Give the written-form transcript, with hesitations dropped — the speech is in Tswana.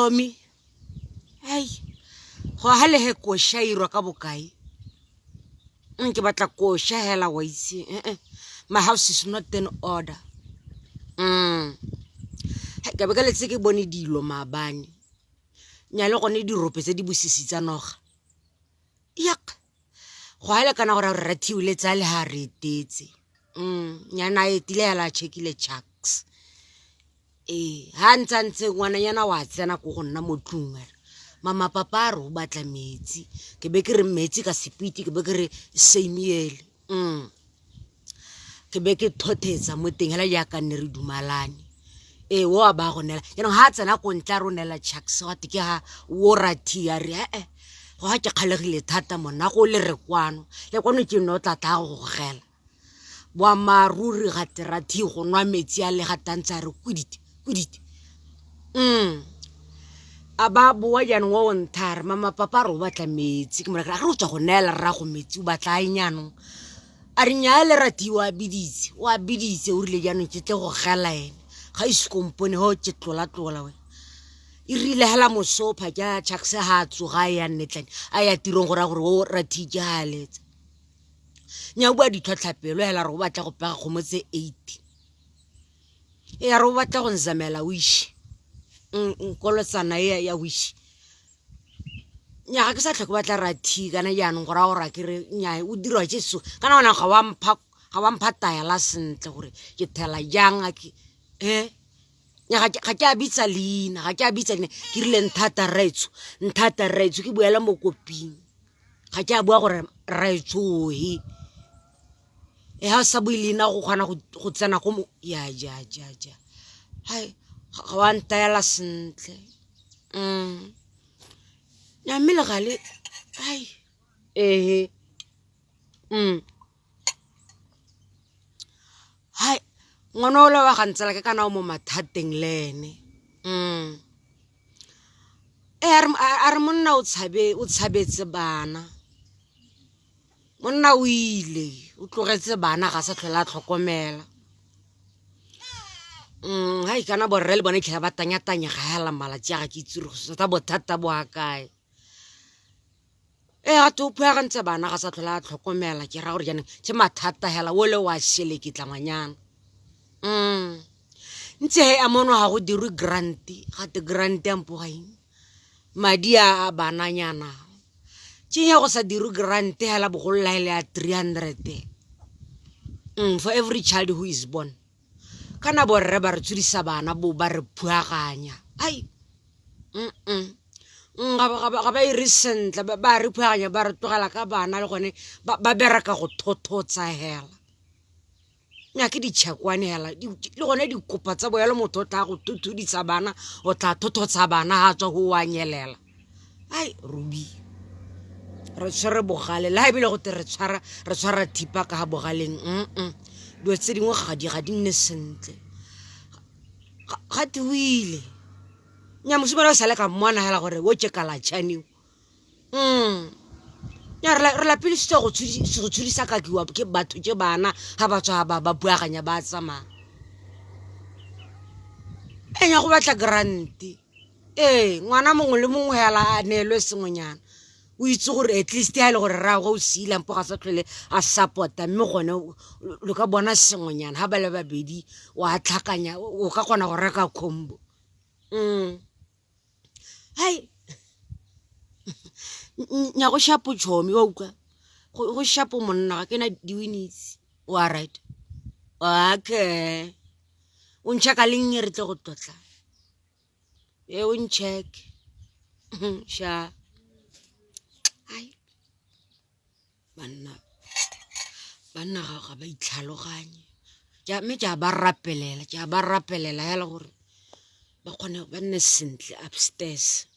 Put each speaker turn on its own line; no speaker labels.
Chomi hei go ga le he koša irwa ka bokae ke batla koša hela wa itse ee my house is not in order. Ka be ka letse ke bone dilo maabane, nnyaa le gone dirope tse di bosisi tsa noga yak go a lekana gore rre Theo le tsaya le ga re etetse. Nnyaa ne a etile fela a check-ile chucks. Ee, ga ntse a ntse ngwananyana wa tsena ko go nna mo tlung a re, mama papa a re o batla metsi, ke be ke re metsi ka sepiti ke be ke re Samuel. Ke be ke thothetsa mo teng fela jaaka nne re dumalane. Ee, o a ba go neela jaanong ga a tsena ko ntle a re o neela chucks gate ke ga o rathi a re ee go ga ke kgalegile thata monna go le re kwano le kwano ke nne o tla tla go gogela. Boammaaruri gate rathi go nwa metsi a le gate a ntse a re kwididi kwididi. A ba boa jaanong o nthaya a re mama papa a re o batla metsi ke mo raya ke re akere o tswa go neela rraago metsi o batla eng jaanong, a re nnyaa le rathi o a biditse o a biditse o rile jaanong ke tle go gela ene ga ise kompone ke tlola-tlola wena. E rile hela moso phakela Chucks ga a tsoga a ya nnetlane a ya tirong go raya gore o rathi ke ga a letsa. Nnyaa o bua ditlhwatlhapelo hela re o batla go pega kgomo tse 8. Ee a re o batla go nzamela wish kolotsana e ya wish. Nnyaa ga ke sa tlhoke batla rathi kana jaanong go raya gore a kere nnyaa o dirwa ke so kana wena ga wa mpha ga wa mpha taela sentle gore ke thela jang a ke ga ke a bitsa leina ga ke a bitsa leina ke rile nthata rraetsho nthata rraetsho ke buela mo koping ga ke a bua gore rraetsho ohe. E ga o sa bue leina go kgona go tsena ko mo ya ja ja ja hai ga wa ntaela sentle ya mme le gale hai ee hai ngwana o le wa ga ntsala ke kana o mo mathateng le ene. Ee a re monna o tshabetse bana. Monna o ile o tlogetse bana ga sa tlhole a tlhokomela. Hai kana borre le bone tlhela ba tanya-tanyega fela malatsi a ga ke itse gore tota bothata bo a kae. Ee gate o phuagantse bana ga sa tlhole a tlhokomela ke raya gore jaanong ke mathata fela o le wa seleketla ngwanyana. Ntse he a mono ga go dirwe grant gate grant ya mpo ga eng madi a bananyana ke eng go sa dirwe grant hela bogolo la e le ya 300 for every child who is born. Kana borre ba re tshodisa bana bo ba re phuaganya ai ga ba 'ire sentle ba re phuaganya ba re tlogela ka bana le gone ba bereka go thothotsa hela. Nnyaa ke ditšhakwane fela le gone dikopa tsa boyalo motho o tla go thothodisa bana o tla thothotsha bana ga a tswa go a nyelela ai rubi re tshwere bogale le ga ebile gote re tshwara re tshwara thipa ka ga bogaleng dilo tse dingwe ga di nne sentle ga te o ile nnyaa mosimane o sa le ka mmona fela gore o ke kalatšhane o. Nnyaa re lapile go tshodisakakiwa ke batho ke bana ga ba tswa ba buaganya ba tsamaya. Ee go batla grant-e, ee ngwana mongwe le mongwe fela a neelwe sengwenyana o itse gore at least ga e le gore rraagwe o siile ampo ga sa tlhole a support-a mme gone lo ka bona sengwenyana ga ba le babedi wa tlhakanya o ka kgona go reka combo. Hai nnyaa go sharp-o chomi wa utlwa go sharp-o monna ga ke na di-winnies o a right okay o nchecka leng re tle go tlotla ee o nchecke sha hai. Banna, banna ga ba itlhaloganye mme ke a ba rapelela, ke a ba rapelela fela gore ba kgone ba nne sentle upstairs.